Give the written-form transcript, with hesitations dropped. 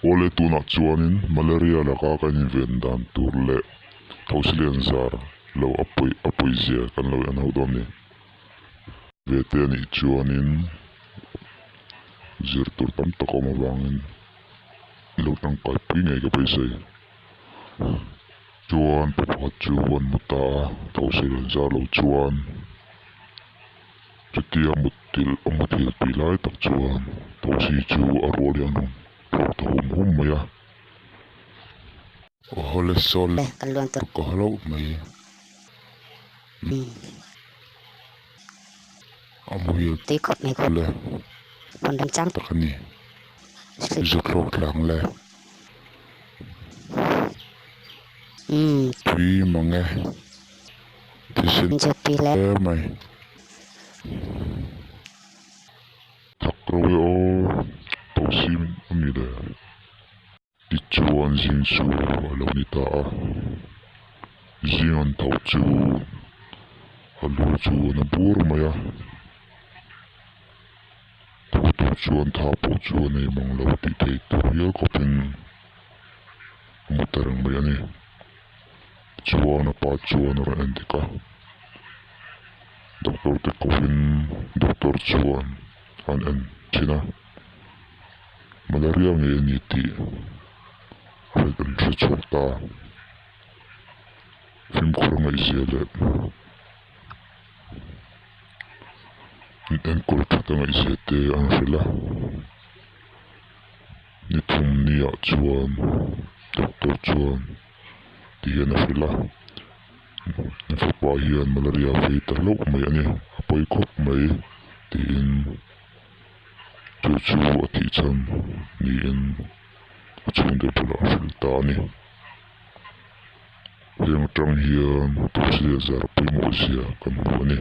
Awle tunah chuanin malaria laka kan inven dan tur leh thosi zar lo a pawi a pawizia kan lo en ho dawn a ni. Ve te anih chuanin zir tur tam tak a awm avangin lo tangkai pui ngei ka beisei. Chuan pa pakhat chu an mu ta a, thosi zar lo chuan chutia muttilh a muthilh tui lai tak chuan thosi chu a rual hian a rawn thlawk ta hum hum mai a. Aw hawle sawl ka hlauh mai. A muhil le tak a ni. Zu thlawk tlang le. Tui mang e. Thisen hle mai. Thak ro e aw. Tosim a ni le. Tichuan zing chu a lo ni ta a, zing an tho chu a lu chu a na bur mai a, tho tur chuan tha pawh chu a nei mang lo tih theih tur hial khawpin a mu ta reng mai a ni. Tichuan a pa chuan a rawn en dik a, doctor te kovin doctor chuan an en thin a. Malaria ngei a ni tih an hre chhuak ta. Fimkhur ngaihzia leh an enkawl that a ngaihzia te an hrilh a. Ni thum ni ah chuan doctor chuan ti hian a hrilh a. An fapa hian malaria vei ta hlauh mai a ni, a pawi khawp mai tiin. Chu chu a tih chhan niin a chhungte bulah a hrilh ta a ni. Heng atang hian Tulsi leh zar pawimawh zia kan hmu a ni.